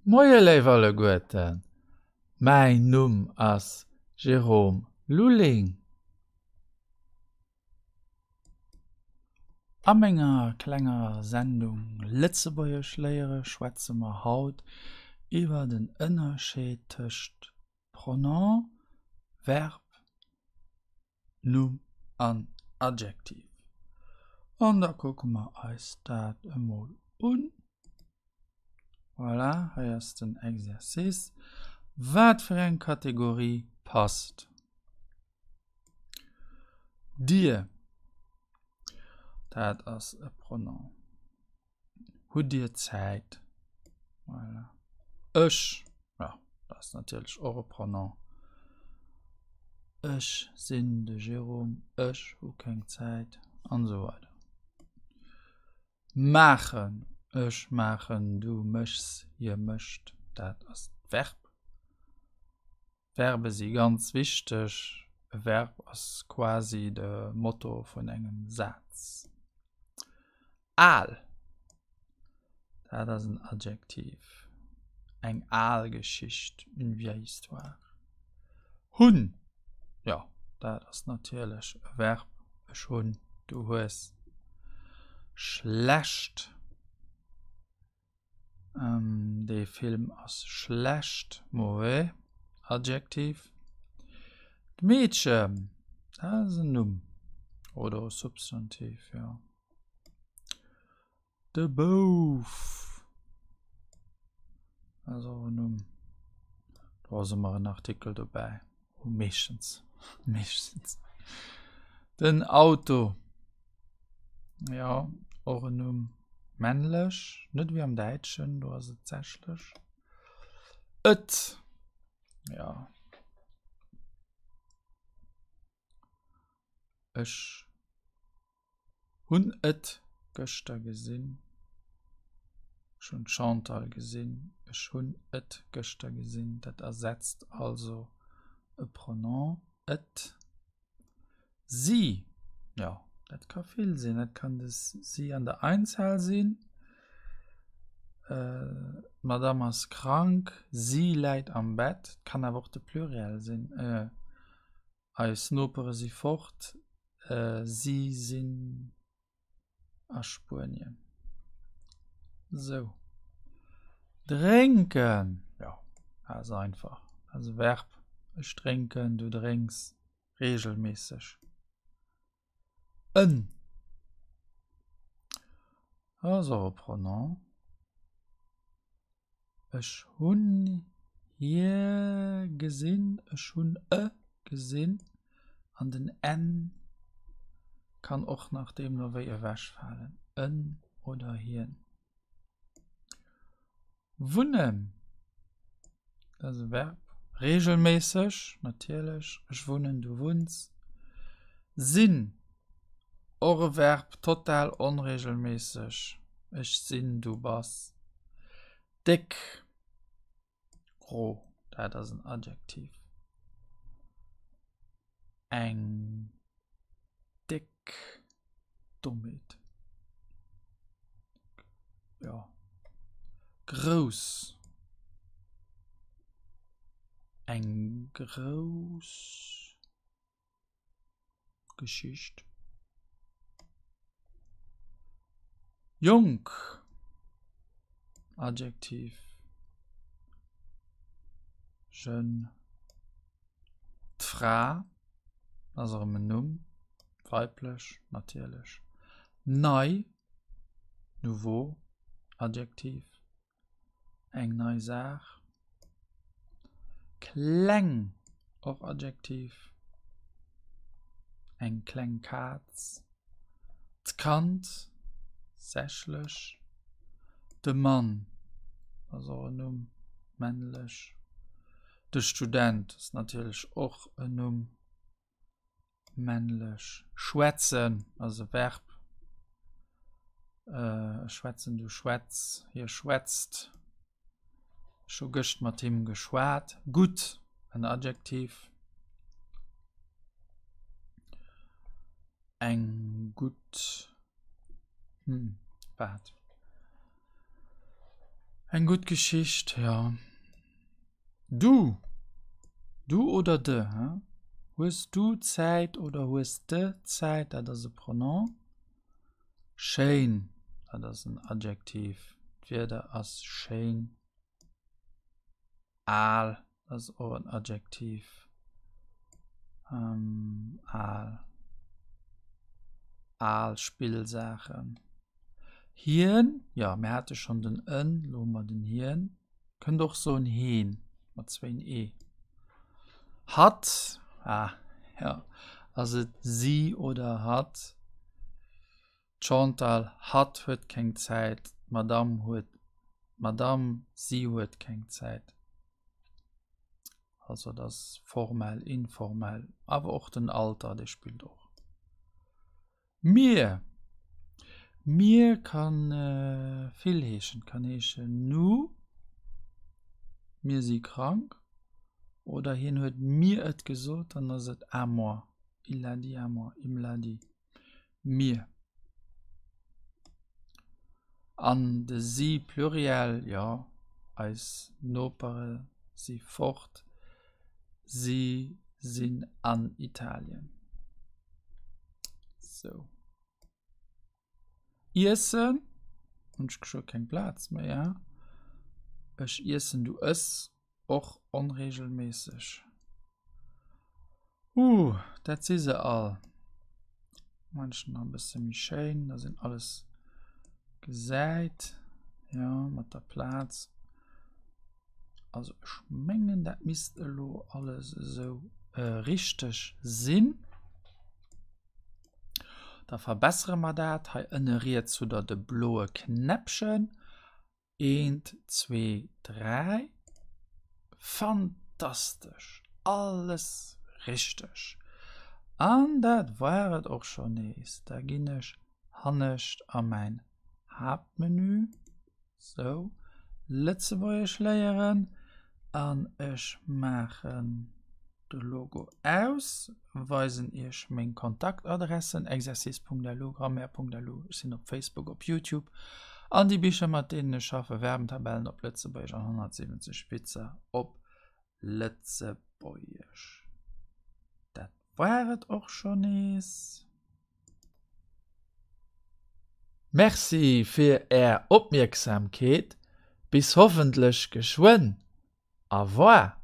Moie léif alleguerten, mäin Numm ass Jérôme Lulling. A menger klenger Sendung Lëtzebuergesch léiere schwätze mer haut iwwer den Ënnerscheed tëscht Pronom, Verb, Numm an Adjektiv. An da kucke mer eis dat emol un. Voilà, hei ass den Exercice. Wat fir eng Kategorie passt? Dir, dat ass e Pronom. Hutt Dir Zäit? Voilà. Ech, ja, dat ass natierlech och e Pronom. Ech sinn de Jérôme, ech hu keng Zäit an esou weider. Maachen, ech maachen, du méchs, hie mécht, dat ass d'Verb. Verbe si ganz wichteg. E Verb ass quasi de Motor vun engem Saz. Al, dat ass en Adjektiv. Eng al Geschicht, une vieille histoire. Hunn, jo, dat ass natierlech e Verb. Ech hunn, du hues. Schlecht. Dee Film ass schlecht, mauvais, Adjektiv. D'Meedchen, dat ass en Numm oder e Substantiv, jo. De Bouf, dat ass och en Numm. Do ass ëmmer en Artikel dobäi, meeschtens, meeschtens. Den Auto. Jo, och en Numm. Männlech, net wéi am Däitschen, do ass et sächlech. Et, jo. Ech hunn et gëschter gesinn. Ech hunn d'Chantal gesinn. Ech hunn et gëschter gesinn. Dat ersetzt also e Pronom, et. Si, jo, dat ka vill sinn. Dat kann de si an der Einzahl sinn. D'Madame ass krank, si läit am Bett. Et kann awer och de Pluriel sinn. Eis Nopere si fort, si sinn a Spuenien. Sou. Drénken, jo, dat ass einfach. Dat ass e Verb. Ech drénken, du drénks, reegelméisseg. En, dat ass och e Pronom. Ech hunn hie gesinn, ech hunn e gesinn an den n kann och nach deemno wéi ewechfalen, en oder hien. Wunnen, dat ass e Verb, reegelméisseg natierlech, ech wunnen, du wunns. Sinn, och e Verb, total onreegelméisseg, ech sinn, du bass. Déck, gro, dat ass en Adjektiv. Eng déck Dommheet. Jo. Grouss, eng grouss. Geschicht. Jonk, Adjektiv, jeune. D'Fra ass erëm en Numm, weiblech natierlech. Nei, nouveau, Adjektiv. Eng nei Saach. Kleng, och Adjektiv. Eng kleng Kaz. D'Kand, sächlech. De Mann ass och en Numm, männlech. De Student ass natierlech och en Numm. Männlech. Schwätzen ass e Verb. Ech schwätzen, du schwätz, hie schwätzt. Ech hu gëscht mat him geschwat. Gutt, en Adjektiv. Eng gutt, hm, wat? Eng gutt Geschicht, jo. Du, du oder de, he? Hues du Zäit oder hues de Zäit, dat ass e Pronom. Schéin, dat ass en Adjektiv. D'Wieder ass schéin. Al, dat ass och en Adjektiv. Al, al Spillsaachen. Hien, jo, mir hate schonn den en, elo hu mer den hien. Kënnt och soen heen, mat zwéin e. Hatt, ah, jo, ass et si oder hatt? D'Chantal, hatt huet keng Zäit, d'Madame huet, d'Madame, si huet keng Zäit. Also et ass formell, informell, awer och den Alter, dee spillt och. Mir, mir kann vill heeschen, kann heeschen nous, mir si krank, oder hien huet mir et gesot, dann ass et à moi, il l'a dit à moi, il me l'a dit. Mir. An de si Pluriel, jo, eis Nopere si fort, si sinn an Italien. Sou. Iessen, hunn ech geschwë keng Plaz méi, he? Ech iessen, du ëss. Och onregelméisseg. Ooh, dat si se all. Munchen nach e bësse méi schéin, dass een alles gesäit. Jo, mat der Plaz. Also ech mengen, dat misst elo alles esou richteg sinn. Da verbessere mer dat. Hei ënne riets hutt der de bloe Knäppchen. Eent, zwee, dräi. Fantastesch! Alles richteg! An dat war et och schonn nees. Da ginn ech hannescht a mäin Haaptmenü. Sou, Lëtzebuergesch léieren an ech maachen de Logo aus, weisen iech meng Kontaktadressen, exercice.lu, grammaire.lu, ech sinn op Facebook, op Youtube an déi Bicher mat deenen ech schaffen, Verbentabellen op Lëtzebuergesch an 170 Witzer op Lëtzebuergesch. Dat war et och schonn nees. Merci fir är Opmierksamkeet, bis hoffentlech geschwënn. Au revoir.